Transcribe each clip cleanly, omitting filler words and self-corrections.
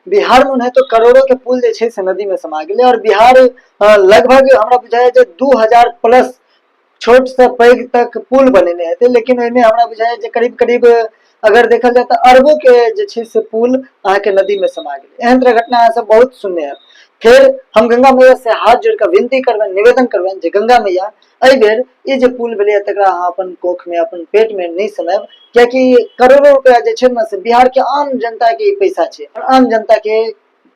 बिहार में तो करोड़ों के पुल जे छै से नदी में समा गेलै और बिहार लगभग हमरा बुझाइए जे 2000 प्लस छोट से पैघ तक पुल बनेने हेतै, लेकिन ओहिमे हमरा बुझाइए जे करीब करीब अगर देखल जाय तऽ अरबों के जे छै से पुल अहाँके नदी में समा गेलै। एहन तरह घटना अहाँ सब बहुत सुनने हैब। फेर हम गंगा मैया से हाथ जोड़ कऽ विनती करबनि, निवेदन करबनि जे गंगा मैया एहि बेर ई जे पुल भेलैए तकरा अहाँ अपन कोख में अपन पेट में नहि समायब, कियाकि करोड़ों रुपया जे छै ने से बिहार के आम जनता के ई पैसा छै और आम जनता के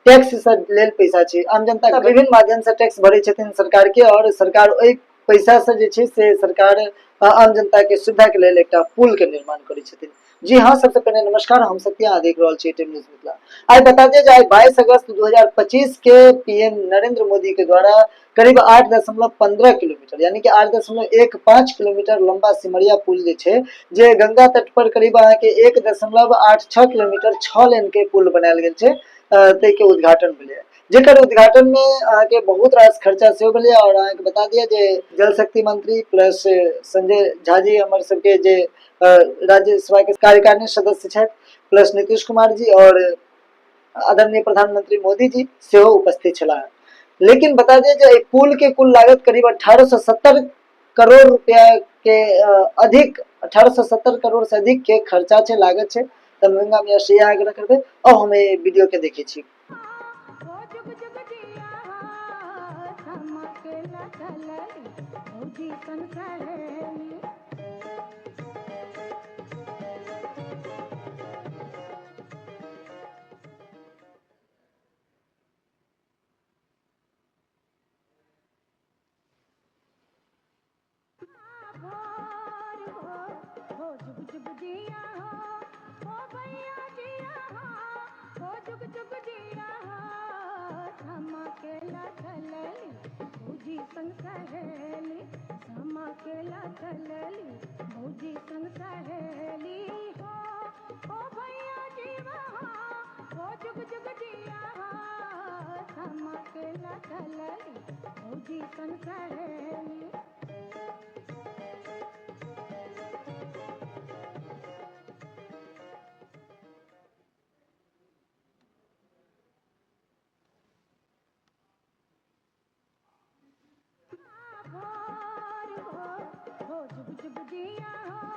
टैक्स से लेल पैसा छै। आम जनता विभिन्न माध्यम से टैक्स भरै छथिन सरकार के और सरकार ओहि पैसा से जे छै से सरकार आम जनता के सुविधा के लेल एकटा पुल के निर्माण करै छथिन। जी हाँ, सबसे पहले नमस्कार, हम सत्या, अहाँ देख रहल छी एटीएम न्यूज मिथिला। आइ बता दिया जे आइ 22 अगस्त 2025 के पीएम नरेंद्र मोदी के द्वारा करीब 8.15 किलोमीटर यानी कि 8.15 किलोमीटर लंबा सिमरिया पुल जे छै, जे गंगा तट पर करीब अहाँके 1.86 किलोमीटर 6 लेन के पुल बनायल गेल छै, ताहि के उद्घाटन भेलै, जेकर उद्घाटन में अहाँके बहुत रास खर्चा सेहो भेलै। और अहाँके बता दिया जे जल शक्ति मंत्री प्लस संजय झा जी हमर सबके जे राज्यसभा के कार्यकारिणी सदस्य छथि, प्लस नीतीश कुमार जी और आदरणीय प्रधानमंत्री मोदी जी सेहो उपस्थित छलाह। लेकिन बता दिया जे एहि पुल के कुल लागत करीब 1870 करोड़ रुपया के अधिक 1870 करोड़ से अधिक के खर्चा छै, लागत छै। तऽ गंगा मैया से इएह आग्रह करबै और हम एहि वीडियो के देखै छी। हो जुग जुग जिया हो भैया जिया हो जुग जुग जिया समा केला चलली भौजी संग सहेली, समा केला चलली भौजी संग सहेली हो भैया जीवा हो जुग जुग जिया समा केला चलली भौजी संग सहेली। भोर हो जुग जुग जिया हो।